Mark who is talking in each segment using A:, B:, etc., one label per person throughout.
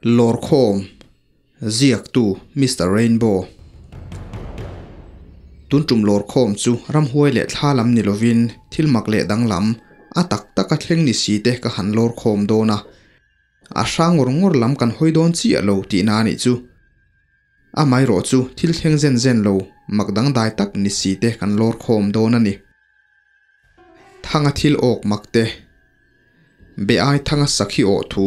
A: Lawrkhawm, Ziaktu Mister Rainbow. Tun tum lawrkhawm chu ramhuai leh thla lam ni lovin thil mak leh danglam, a tak taka thleng ni si te ka han lawrkhawm dawn a. A hrang ngawr ngawr lam kan hawi dawn chiah lo tihna a nih chu. Amaherawh chu thil thleng zen zen lo, mak dangdai tak ni si te kan lawrkhawm dawn a ni. Thanga thil awk mak te. Be ai thanga sakhi awh thu.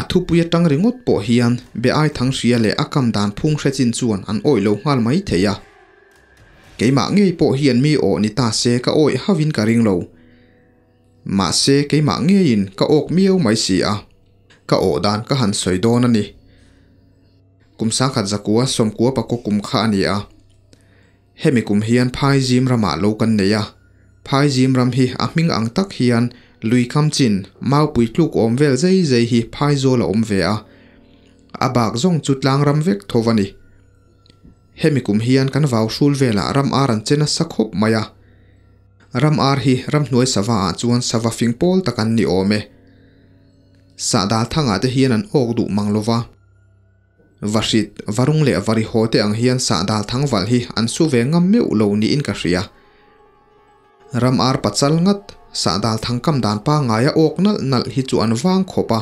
A: A thupui atang ringawt pawh hian be ai thang hria leh a kam dan phung hre chin chuan an awih lo nghal mai thei a. Keimah ngei pawh hian mi awh ni ta se ka awih hauhin ka ring lo. Mahse keimah ngeiin ka awk miau mai si a. Ka awh dan ka han sawi dawn a ni. Kum sangkhat zakua sawmkua pakua kum kha a ni a. Hemi kum hian Phaizim ramah lo kan nei a, Phaizim ram hi a hming ang tak hian lui kam chin, maupui tluk awm vel zei zei hi Phaizawl a awm ve a, a bak zawng chu tlang ram vek tho a ni. Hemi kum hian kan vau hrul velah ram ar an che nasa khawp mai a, ram ar hi ramhnuai sava ah chuan sava fing pawl tak an ni awm e. Sahdal thangah te hian an awk duh mang lova. Vahrit, varung leh varihaw te ang hian sahdal thangval hi an su ve ngam meuh lo niin ka hria. Ram ar pachal ngat, sahdal thangkam dan pangaia awk nalh nalh hi chu an vang khawp a.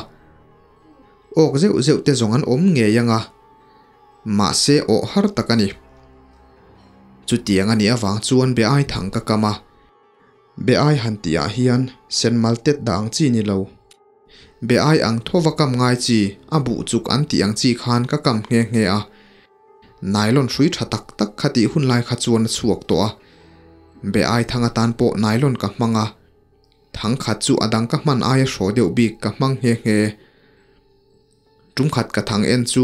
A: Awk zeuh zeuh te zawng an awm ngei ang a. Mahse awh har tak a ni. Chutiang a nih avang chuan be ai thang ka kam a. Be ai han tihah hian sen mal tet dah ang chi ni lo. Be ai ang thova kam ngai chi, a buh chuk an tih ang chi khan ka kam nghe nghe a. Nylon hrui tha tak tak kha tih hun lai kha chuan a chhuak tawh a. Be ai thang atan pawh nylon ka hmang a. Thang khat chu a dang ka hman aia hraw deuh bik ka hmang nghe nghe. Tum khat ka thang en chu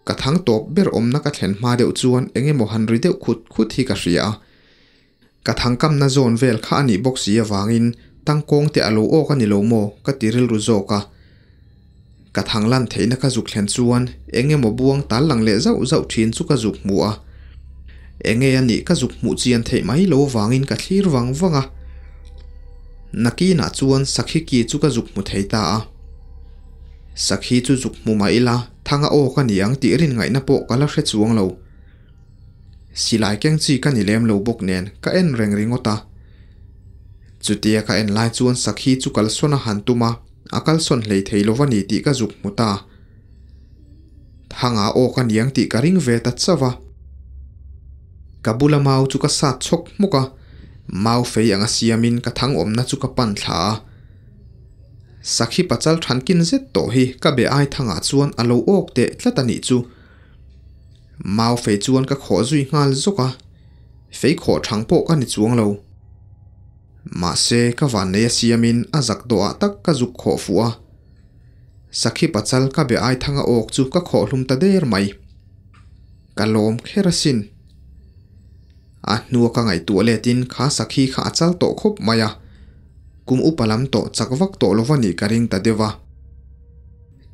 A: ka thang tawp ber awmna ka thlen hma deuh chuan eng emaw han ri deuh khut khut hi ka hria a. Ka thangkamna zawn vel kha a nih bawk si avangin tangkawng te a lo awk a ni lo maw ka ti rilru zawk a. Ka thang lan theihna ka zuk thlen chuan eng emaw buang tal lang leh zauh zauh thin chu ka zuk hmu a. Enge a nih ka zuk hmuh chian theih mai lo avangin ka thlir vang vang a. Nakinah chuan sakhi ki chu ka zuk hmu thei ta a. Sakhi chu zuk hmu mah ila thang a awk a ni ang tih rin ngaihna pawh ka la hre chuang lo. Silai keng chi ka ni lem lo bawk nen ka en reng ringawt a. Chutia ka en lai chuan sakhi chu kalsawn a han tum a, a kalsawn hlei thei lo va ni tih ka zuk hmu ta. Thanga aw ka niang tih ka ring ve ta chauh a. Ka bula mau chu ka sat chhawk hmuk a, mau fei anga siamin ka thang awmna chu ka pan thla a. Sakhi pachal thankin zet tawh hi ka be ai thangah chuan a lo awk teh tlat a nih chu. Mau fei chuan ka khawh zui nghal zawk a, fei khawh thang pawh ka ni chuang lo. Mahse, ka vannei a siamin a zak dawhah tak ka zuk khawh fuh a. Sakhi pachal ka be ai thanga awk chu ka khawh hlum ta der mai. Ka lawm kher asin. A hnua ka ngaihtuah letin kha sakhi kha a chal tawh khawp mai a, kum upa lam tawh chak vak tawh lova nih ka ring ta deuh a.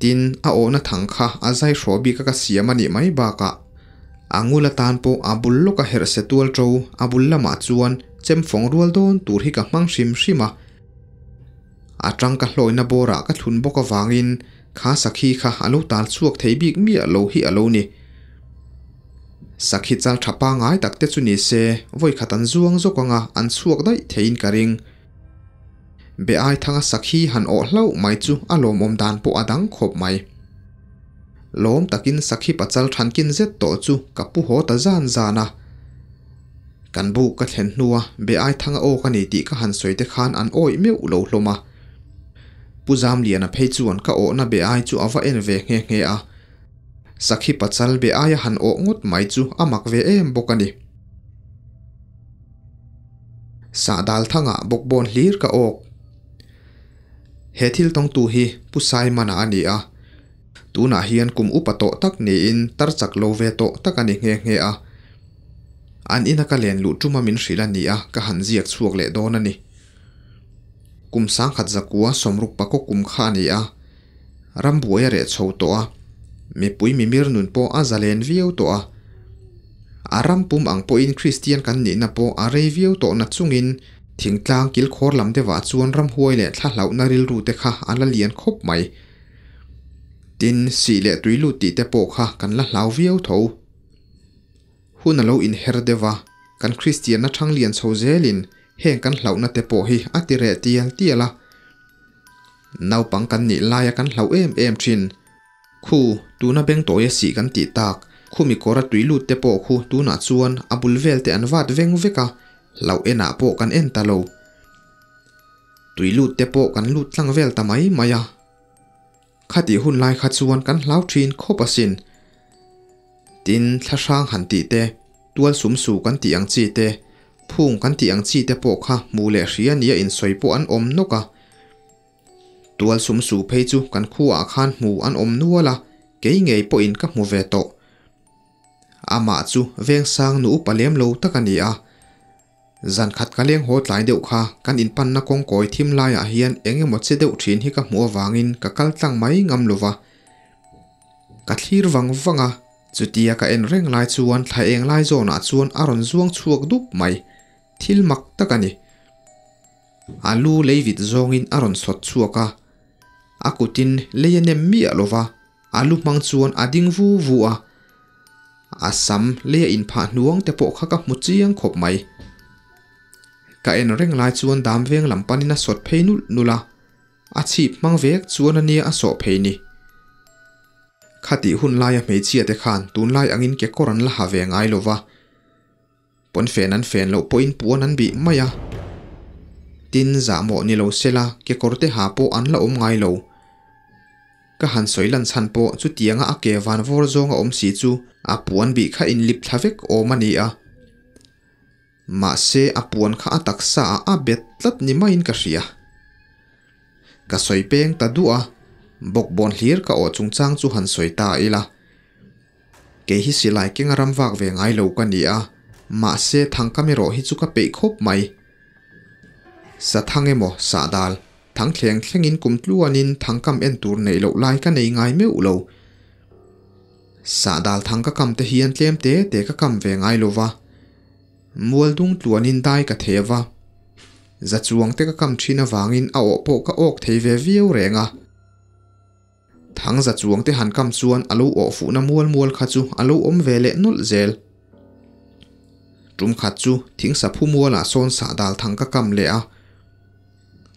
A: Tin, a awhna thang kha a zai hraw bik a ka siam a nih mai bakah a ngul atan pawh a bul lawk a herh se tual ṭo a bul lamah chuan chem fawng rual dawn tur hi ka hmang hrim hrim a. A tang ka hlawina bawrah ka thlun bawk avangin kha sakhi kha a lo tal chhuak thei bik miah lo hi a lo ni. Sakhi chal tha pangai tak te chu ni se vawi khat an zuang zawk anga an chhuak daih theiin ka ring. Be ai thanga sakhi han awh hlauh mai chu a lawmawm dan pawh a dang khawp mai. Lawm takin sakhi pachal thankin zet tawh chu ka pu haw ta zan zan a. Kan buk ka thlen hnua be ai thanga aw ka ni tih ka han sawi te khan an awih meuh lo hlawm a. Pu Zamliana phei chuan ka awhna be ai chu a va en ve nghe nghe a. Sakhi pachal be aia han awh ngawt mai chu a mak ve em bawk a ni. Sahdal thangah bawkbawn hlir ka awk. He thil tawngtu hi Pu Saimana a ni a. Tunah hian kum upa tawh tak niin tar chak lo ve tawh tak a ni nghe nghe a. An ina ka len luh tuma min hrilh a ni a, ka han ziak chhuak leh dawn a ni. Kum sangkhat zakua sawmruk pakaw kum kha a ni a. Rambuai a reh chho tawh a, mipui mimir nun pawh a zalen viau tawh a. A ram pum ang pawhin Kristian kan nihna pawh a rei viau tawh na chungin thingtlang kilkhawr lam deuhah chuan ramhuai leh thla hlauhna rilru te kha a la lian khawp mai. Tin, sih leh tui lut tih te pawh kha kan la hlau viau tho. Hun a lo inher deuh a, kan Kristianna thang lian chho zelin heng kan hlauhna te pawh hi a ti reh tial tial a. Naupang kan nih laia kan hlauh em em thin. Khu, tuna beng tawi a sih kan tih tak, khumi kawra tui lut te pawh khu tunah chuan a bul vel te an vat veng vek a, hlauh enah pawh kan en ta lo. Tui lut te pawh kan lut tlang vel ta mai mai a. Khatih hun lai kha chuan kan hlau thin khawp asin. Tin, thlahrang han tih te, tual sum su kan tih ang chi te, phung kan tih ang chi te pawh kha hmu leh hria nia insawi pawh an awm nawk a. Tual sum su phei chu kan khuaah khan hmu an awm nual a, kei ngei pawhin ka hmu ve tawh. Amah chu vengsang nu upa lem lo tak a ni a. Zan khat ka leng haw tlai deuh kha kan inpanna kawngkawi thim laiah hian eng emaw che deuh thin hi ka hmuh avangin ka kal tlang mai ngam lo va. Ka thlir vang vang a, chutia ka en reng lai chuan thla eng lai zawnah chuan a rawn zuang chhuak dup mai. Thil mak tak a ni. A lu leivit zawngin a rawn sawt chhuak a, a kutin lei a nem miah lo va, a lu hmang chuan a ding vu vu a. A sam lei a inphah hnuang te pawh kha ka hmu chiang khawp mai. Ka en reng lai chuan dam veng lam panin a sawt phei nulh nulh a, a chhip hmang vek chuan a nia a sawh phei ni. Khatih hun laia hmeichhia te khan tunlai angin kekawr an la ha ve ngai lo va. Pawnfen an fen loh pawhin puan an bih mai a. Tin, zahmawh ni lo sela kekawr te ha pawh an la awm ngai lo. Ka han sawi lan chhan pawh chutianga a ke van vawr zawnga awm si chu a puan bih kha inlip thla vek awm a ni a. Mahse, a puan kha a taksa ah a bet tlat ni maiin ka hria. Ka sawi peng ta duah a, bawkbawn hlir ka awh chungchang chu han sawi ta ila. Kei hi silai kenga ram vak ve ngai lo ka ni a, mahse thangkam erawh hi chu ka peih khawp mai. Sathang emaw sahdal, thang thleng thlengin kum tluanin thangkam en tur neih loh lai ka nei ngai meuh lo. Sahdal thang ka kam te hian tlem te te ka kam ve ngai lo va, mual dung tluanin dai ka theh va. Za chuang te ka kam thin avangin a awh pawh ka awk thei ve viau reng a. Thangza chuang te han kam chuan a lo awh fuhna mual mual kha chu a lo awm ve leh nawlh zel. Tum khat chu thingsa phu mualah sawn sahdal thang ka kam leh a.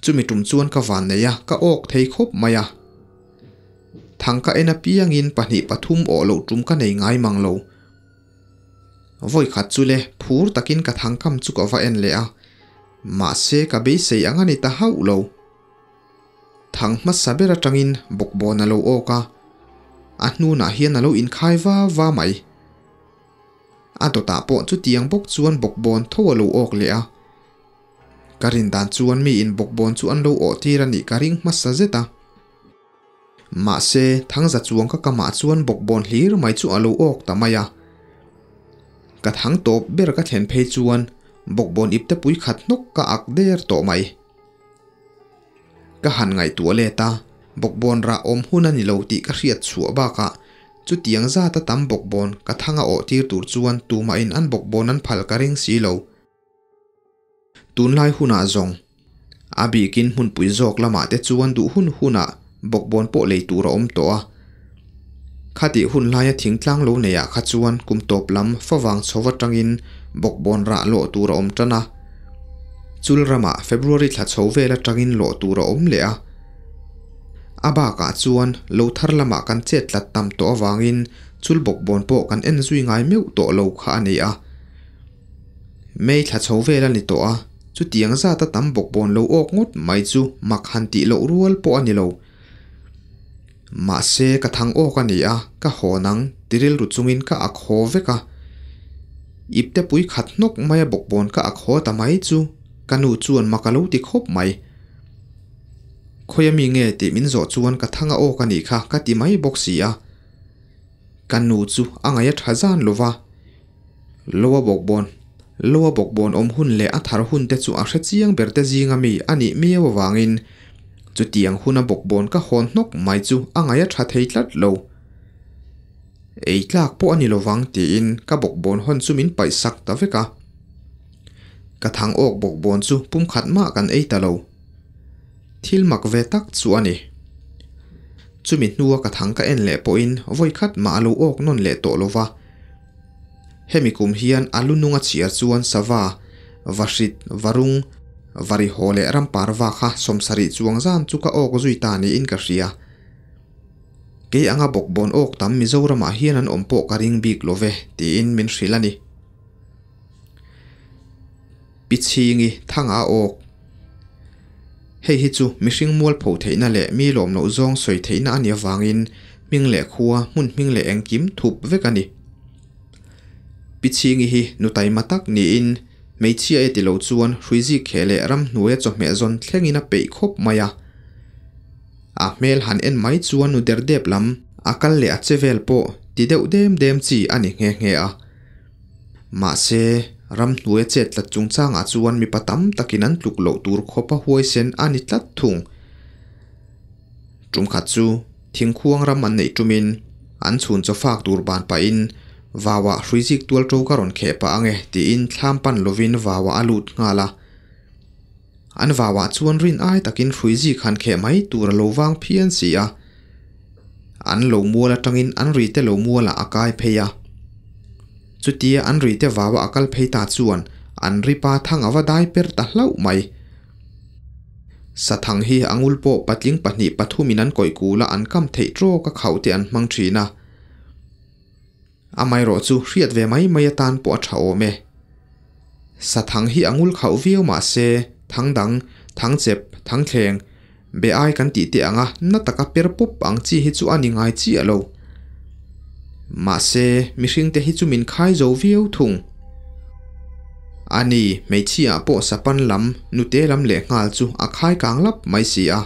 A: Chumi tum chuan ka van nei a, ka awk thei khawp mai a. Thang ka en apiangin pahnih pathum awh loh tum ka nei ngai mang lo. Vawi khat chu le phur takin ka thang kam chu ka va en leh a. Mahse ka beisei ang a ni ta hauh lo. Thang hmasa ber atangin bawkbawn a lo awk a, a hnunah hian a lo inkhai va va mai. A dawtah pawh chutiang bawk chuan bawkbawn tho a lo awk leh a. Ka rin dan chuan miin bawkbawn chu an lo awh tir a nih ka ring hmasa zet a. Mahse, thangza chuang ka kamah chuan bawkbawn hlir mai chu a lo awk ta mai a. Ka thang tawp ber ka thlen phei chuan bawkbawn ipte pui khat hnawk ka ak der tawh mai. Ka han ngaihtuah let a, bawkbawn rah awm hun a ni lo tih ka hriat chhuah bakah chutiang zata tam bawkbawn ka thang a awh tir tur chuan tumahin an bawkbawn an phal ka ring si lo. Tunlai hunah zawng, a bikin hmunpui zawk lamah te chuan duh hun hunah bawkbawn pawh lei tur a awm tawh a. Khatih hun laia thingtlang lo neiah kha chuan kum tawp lam favang chho atangin bawkbawn rah lawh tur a awm tan a. Chul ramah February thla chho vel atangin lawh tur a awm leh a. A bakah chuan lo thar lamah kan chet tlat tam tawh avangin chul bawkbawn pawh kan en zui ngai meuh tawh lo kha a ni a. May thla chho vel a ni tawh a, chutiang zata tam bawkbawn lo awk ngawt mai chu mak han tih loh rual pawh a ni lo. Mahse, ka thang awk a ni a, ka hawn ang, ti rilru chungin ka ak haw vek a. Ipte pui khat hnawk maia bawkbawn ka ak haw ta mai chu ka nu chuan mak a lo ti khawp mai. Khawia mi nge tih min zawh chuan ka thang a awk a nih kha ka ti mai bawk si a. Ka nu chu a ngaih a tha zan lo va. Loa bawkbawn, Loa bawkbawn awm hun leh a thar hun te chu a hre chiang ber te zinga mi a nih miau avangin chutiang huna bawkbawn ka hawn hnawk mai chu a ngaih a tha thei tlat lo. Ei tlak pawh a ni lovang tiin ka bawkbawn hawn chu min paih sak ta vek a. Ka thang awk bawkbawn chu pum khat mah kan ei ta lo. Thil mak ve tak chu a ni. Chumi hnua ka thang ka en leh pawhin vawi khat mah a lo awk nawn leh tawh lo va. Hemi kum hian a lu nunga chhiar chuan sava, vahrit, varung, varihaw leh ramparva kha sawmsarih chuang zan chu ka awk zui ta niin ka hria. Kei anga bawkbawn awk tam Mizoramah hian an awm pawh ka ring bik lo ve, tiin min hrilh a ni. Pi Chhingi thanga a awk. Hei hi chu mihring mualpho theihna leh mi lawm loh zawng sawi theihna a nih avangin hming leh khua, hmun hming leh engkim thup vek a ni. Pi Chhingi hi nu taima tak niin hmeichhia e ti lo chuan hruizik kheh leh ramhnuaia chawhmeh zawn thlengin a peih khawp mai a. A hmel han en mai chuan nu derdep lam a kal leh a che vel pawh ti deuh dem dem chi a ni nghe nghe a. Mahse, ramhnuaia chet tlat chungchangah chuan mipa tam takin an tluk loh tur khawpa huaisen a ni tlat thung. Tumkhat chu thingkhuang ram an neih tumin an chhun chaw fak tur ban pahin vauah hruizik tual to ka rawn kheh pah ange tiin thlam pan lovin vauah a lut nghal a. An vauah chuan rin ai takin hruizik han kheh mai tur a lo vang phian si a. An lo mual atangin an rite lo mualah a kai phei a. Chutia an rite vauah a kal phei ta chuan an ripa thang a va dai per ta hlauh mai. Sathang hi a ngul pawh patling pahnih pathumin an kawih kul a an kam theih trawk a khauh te an hmang thin a. Amaherawh chu hriat ve mai mai atan pawh a tha awm e. Sathang hi a ngul khauh viau mah se thang dang, thang chep, thang thleng, be ai kan tih teh anga na taka per pawp ang chi hi chu a ni ngai chiah lo. Mahse mihring te hi chu min khai zo viau thung. A ni, hmeichhia ah pawh sapan lam, nute lam leh nghal chu a khai kang lap mai si a.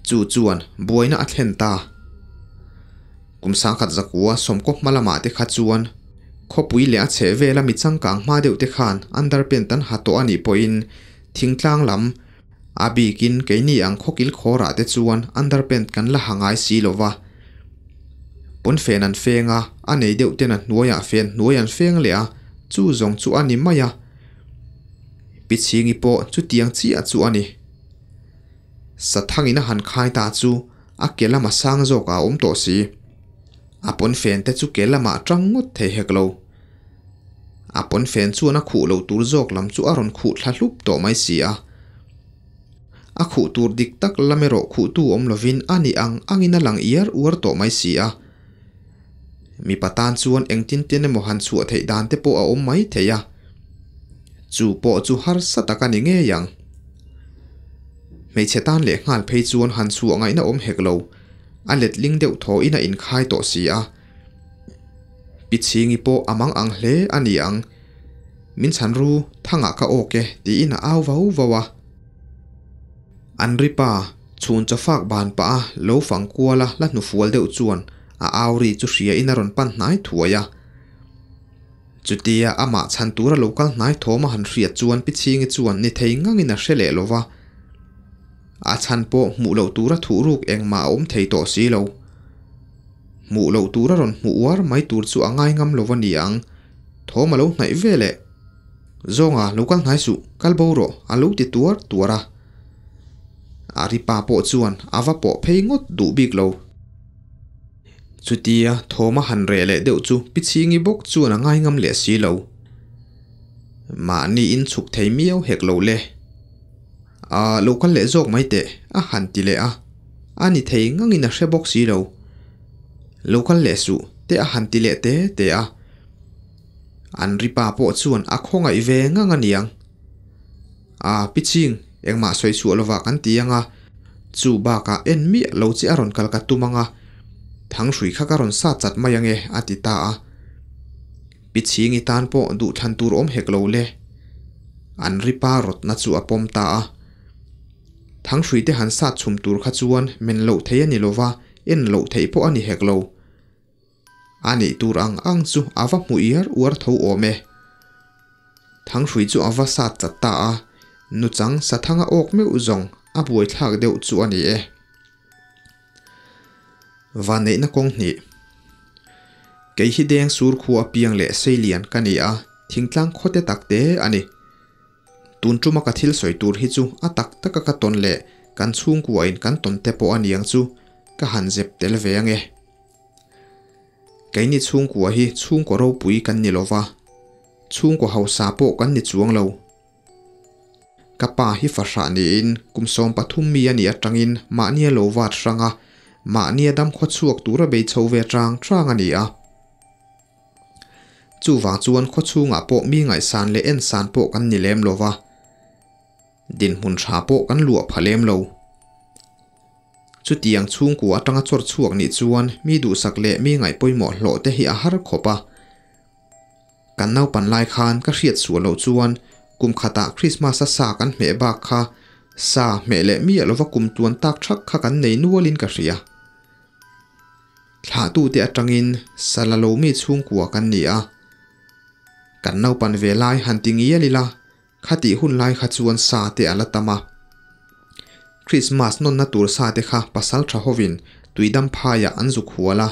A: Chu chuan buaina a thlen ta. Kum sangkhat zakua sawmkaw hma lamah te kha chuan khawpui leh a chheh vela mi changkang hma deuh te khan underpant an ha tawh a nih pawhin thingtlang lam a bikin keini ang khawkil khawrah te chuan underpant kan la ha ngai si lo va. Pawnfen an feng a, a nei deuh ten a hnuaiah fen hnuai an feng leh a, chu zawng chu a ni mai a. Pi Chhingi pawh chutiang chiah chu a ni. Sathangin a han khai ta chu a ke lama sang zawk a awm tawh si. A pawnfen te chu ke lamah tang ngawt thei hek lo. A pawnfen chuan a khuh lo tur zawk lam chu a rawn khuh thla hlup tawh mai si a. A khuh tur dik tak lam erawh khuhtu awm lovin a nih ang angin a lang iar uar tawh mai si a. Mipa tan chuan engtin tin emaw han chhuah theih dan te pawh a awm mai thei a. Chu pawh chu harsa tak a ni ngei ang. Hmeichhe tan leh nghal phei chuan han chhuah ngaihna awm hek lo, a letling deuh thawhin a inkhai tawh si a. Pi Chhingi pawh a mang ang hle a ni ang. Min chhan ru, thangah ka awk e, tiin a au vau vau a. An ri pa, chhun chawfak ban pah a lo fang kual a la hnufual deuh chuan a au ri chu hria in a rawn pan hnai thuai a. Chutia amah chhan tura lo kal hnai thawm a han hriat chuan Pi Chhingi chuan ni thei ngangin a hre leh lo va. A chhan pawh hmuh loh tura thuhruk engmah a awm thei tawh si lo. Hmuh loh tura rawn hmuh uar mai tur chu a ngai ngam lo va ni ang. Thawm a lo hnaih ve leh. Zawnga lo kal hnai suh, kal bo rawh, a lo ti tuar tuar a. A ri pa pawh chuan a va pawh phei ngawt duh bik lo. Chutia thawm a han reh leh deuh chu Pi Chhingi bawk chuan a ngai ngam leh si lo. Mahni in chhuk thei miau hek lo le. A lo kal leh zawk mai teh, a han ti leh a. A ni thei ngangin a hre bawk si lo. Lo kal leh suh te a han ti leh te te a. An ri pa pawh chuan a khawngaih ve ngang a niang. A, Pi Ching, engmah sawi chhuah lovah kan ti ang a, chu bakah en miah lo che a rawn kal ka tum ang a, thanghrui kha ka rawn sat chat mai ang e, a ti ta a. Pi Chhingi tan pawh duhthlan tur awm hek lo le. An ri pa rawtna chu a pawm ta a. Thanghrui te han sat chhum tur kha chuan men loh thei a ni lova, en loh theih pawh a ni hek lo. A nih tur ang ang chu a va hmu iar uar tho awm e. Thanghrui chu a va sat chat ta a, nuchang sathanga awk meuh zawng a buaithlak deuh chu a ni e. Vanneihna kawng hnih. Kei hi deng sur khua piang leh seilian ka ni a, thingtlang khawte tak te a ni. Tun tuma ka thil sawi tur hi chu a tak taka ka tawn leh kan chhungkuain kan tawn te pawh a niang chu. ka han zep tel ve ange. Keini chhungkua hi chhungkaw ropui kan ni lova, chhungkaw hausa pawh kan ni chuang lo. Ka pa hi fahrah niin kum 13 mi a nih atangin mahnia lo vat hrang a, mahnia dam khaw chhuak tura bei chho ve tang tang a ni a. Chuvang chuan khaw chhungah pawh mi ngaihsan leh ensan pawh kan ni lem lova, dinhmun tha pawh kan luah pha lem lo. Chutiang chhungkua atanga chawr chhuak nih chuan mi duhsak leh mi ngaih pawimawh hlawh te hi a har khawp a. Kan naupan lai khan ka hriat sual loh chuan kum khatah Christmas a sa kan hmeh bak kha sa hmeh leh miah lova kum tluan tak thak kha kan nei nualin ka hria. Thlahtute atangin sa la lo mi chhungkua kan ni a. Kan naupan ve lai han ti ngial ila, Khatih hun lai kha chuan sa te a la tam a. Krismas nawnna tur sa te kha pasal tha hovin tuidam phaiah an zuk hual a,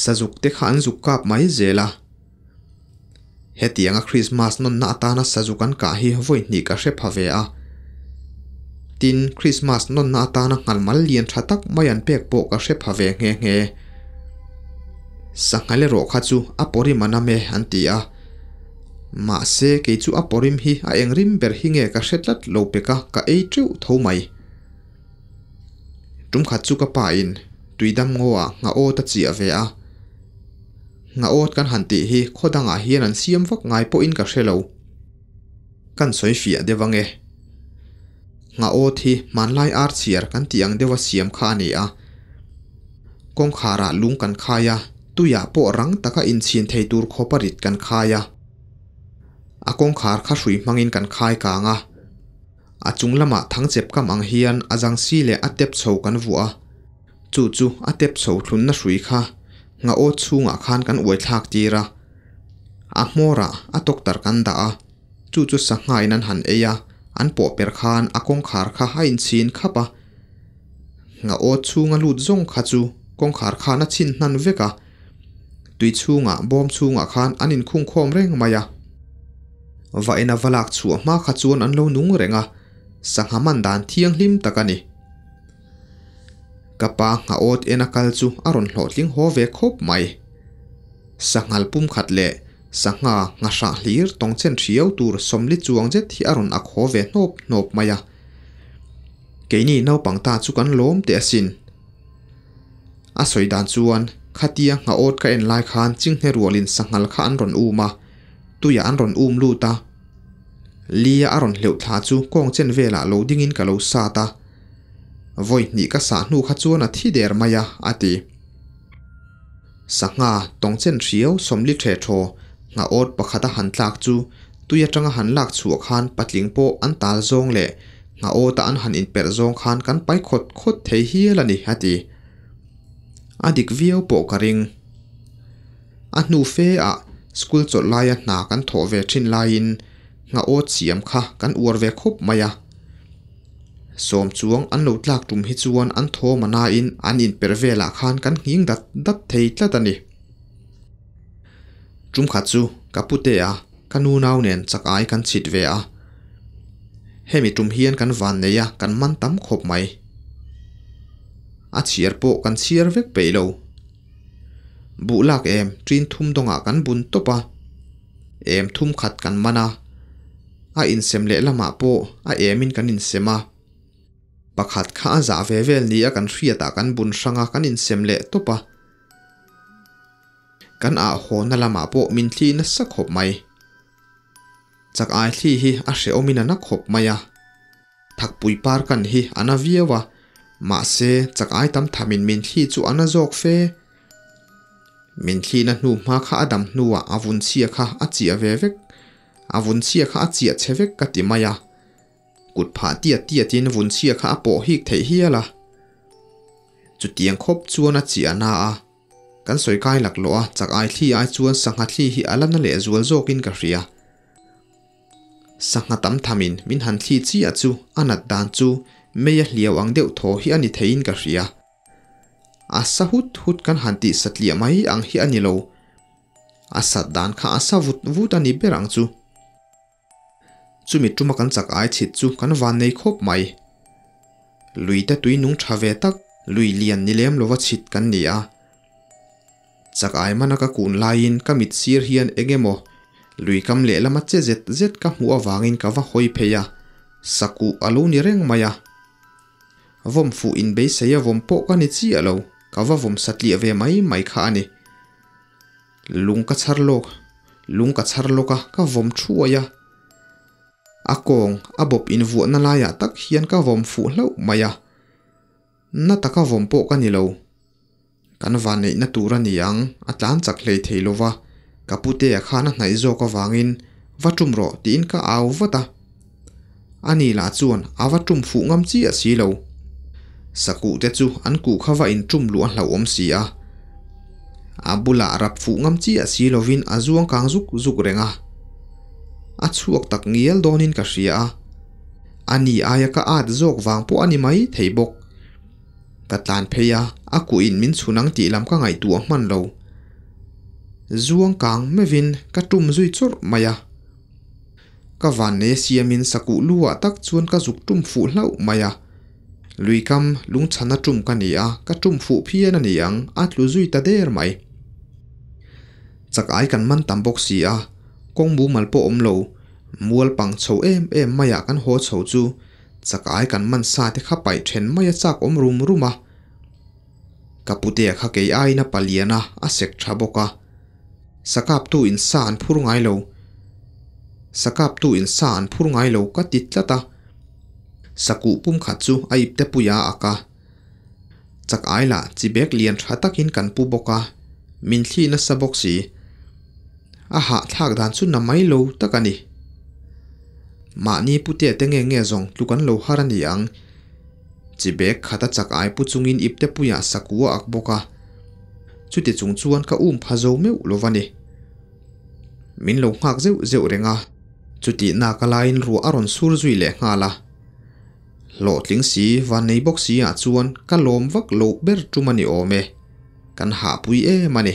A: sazuk te kha an zuk kap mai zel a. Hetianga Krismas nawnna atana sazuk an kah hi vawi hnih ka hre pha ve a. Tin, Krismas nawnna atana nghalmal lian tha tak mai an pek pawh ka hre pha ve nghe nghe. Sanghal erawh kha chu a pawrim a nam e an ti a. Mahse, kei chu a pawrim hi a eng rim ber hi nge ka hre tlat lo pek a, ka ei teuh tho mai. Tum khat chu ka pa in tuidam ngaw ah ngha awt a chiah ve a. Ngha awt kan han tih hi khaw dangah hian an siam vak ngai pawhin ka hre lo. Kan sawi fiah deuh ange. Ngha awt hi hmanlai ar chhiar kan tih ang deuha siam kha a ni a. Kawngkharah lung kan khai a, tuiah pawh rang taka inchhin thei tur khawpa rit kan khai a. A kawngkhar kha hrui hmangin kan khai kang a. A chung lamah thangchep kam ang hian a zang si leh a tep chho kan vuah a. Chu chu a tep chho thlunna hrui kha ngha awt chhungah khan kan uai thlak tir a. A hmawrah a tawktar kan dah a. Chu chu sanghain an han ei a, an pawh per khan a kawngkhar kha a inchhin khap a. Ngha awt chhunga lut zawng kha chu kawngkhar khan a chhin hnan vek a, tui chhungah bawm chhungah khan an inkhung khawm reng mai a. Va ena va lak chhuah hma kha chuan an lo nung reng a, sangha man dan thianghlim tak a ni. Ka pa ngha awt ena kal chu a rawn hlawhtling haw ve khawp mai. Sanghal pumkhat leh sangha nghahrah hlir tawng chen hriau tur sawmli chuang zet hi a rawn ak haw ve hnawp hnawp mai a. Keini naupang ta chu kan lawm teh asin. A sawi dan chuan khatia ngha awt ka en lai khan chinghne rualin sanghal kha an rawn um a, tuiah an rawn um lut a. Lia a rawn hleuh thla chu kawng chen velah lo dingin ka lo sat a. Vawi hnih ka sah hnu kha chuan a thi der mai a, a ti. Sangha tawng chen hriau sawmli the thaw ngha awt pakhat a han tlak chu tui atanga han lak chhuah khan patling pawh an tal zawng leh ngha awta an han inperh zawng khan kan pai khawt khawt thei hial a ni, a ti. A dik viau pawh ka ring. A hnu fe ah school chawlh laia hna kan thawh ve thin laiin ngha awt siam kha kan uar ve khawp mai a. Sawm chuang an lo tlak tum hi chuan an thawm a nain an inperh velah khan kan nghing dat dat thei tlat a ni. Tum khat chu ka pute a, ka nu nau nen chak ai kan chhit ve a. Hemi tum hian kan van nei a, kan man tam khawp mai. A chhiar pawh kan chhiar vek peih lo. Buh lak em ṭin thum dawngah kan bun tawp a, em thum khat kan man a. A insem leh lamah pawh a emin kan insem a. Pakhat kha a zah ve vel nia kan hriatah kan bun hrang a, kan insem leh tawp a. Kan ah hawna lamah pawh min thli nasa khawp mai. Chak ai thli hi a hrehawmin a na khawp mai a. Thakpui par kan hi a na viau a, mahse chak ai tam thamin min thli chu a na zawk fe. Min thlina hnu hma kha a dam hnuah a vun chhia kha a chiah ve vek. A vun chhia kha a chiah chhe vek ka ti mai a. Kut phah tiat tiatin vun chhia kha a pawh hik theih hial a. Chutiang khawp chuan a chiah na a. Kan sawi kai laklawh a, chak ai thli ai chuan sangha thli hi a la na lehzual zawkin ka hria. Sangha tam thamin min han thli chiah chu a nat dan chu mei a hliau ang deuh thaw hi a ni theiin ka hria. A sa hut hut kan han tih satliah mai ang hi a ni lo. A sat dan kha a sa vut vut a ni ber ang chu. Chumi tuma kan chak ai chhit chu kan van nei khawp mai. Luite tui nung tha ve tak Lui lian ni lem lova chhit kan ni a. Chak ai mana ka kun laiin ka mit sir hian eng emaw lui kam lehlama che zet zet ka hmuh avangin ka va hawi phei a, sakuh a lo ni reng mai a. Vawm fuh inbeisei a vawm pawh ka ni chiah lo, ka va vawm satliah ve mai mai kha a ni. Lung ka chhar lawk, lung ka chhar lawk a, ka vawm thuai a. A kawng a bawp invuahna laiah tak hian ka vawm fuh hlauh mai a. Na taka vawm pawh ka ni lo. Kan vanneihna tur a ni ang, a tlan chak hlei thei lo va, ka putea khan a hnaih zawk avangin va tum rawh tiin ka au vat a. Ani lah chuan a va tum fuh ngam chiah si lo. Sakuh te chu an kuh kha va intum luh a hlauhawm si a. A bulah rap fuh ngam chiah si lovin a zuang kang zuk zuk reng a. A chhuak tak ngial dawnin ka hria a. Ani aia ka at zawk vang pawh a ni mai thei bawk. Ka tlan phei a, a kuh in min chhun ang tih lam ka ngaihtuah hman lo. Zuang kang meuhin ka tum zui chawrh mai a. Ka vannei siamin sakuh lu ah tak chuan ka zuk tum fuh hlauh mai a. Luikam lungchhana tum ka ni a, ka tum fuh phian a ni ang, a tlu zui ta der mai. Chak ai kan man tam bawk si a, kawng mumal pawh awm lo, mual pang chho em em maiah kan haw chho chu chak ai kan man sa te kha paih then mai a chak awm rum rum a. Ka putea kha kei aiin a palian a, a sek tha bawk a. Sakaptu in sa an phur ngai lo. Sakaptu in sa an phur ngai lo ka ti tlat a. Sakuh pum khat chu a ipte pui a ak a. Chak ai lah chi bek lian tha takin kan pu bawk a, min thli nasa bawk si. A hahthlak dan chu na mai lo tak a ni. Mahni putea te nge nge zawng tluk an lo har a ni ang. Chi bek khat a chak ai pu chungin ipte puiah sakuh a ak bawk a. Chuti chung chuan ka um pha zo meuh lo va ni. Min lo nghak zeuh zeuh reng a, chutih nak a laiin ruah a rawn sur zui leh nghal a. Hlawhtling si, van nei bawk si ah chuan ka lawm vak loh ber tum a ni awm e. Kan hahpui em a ni.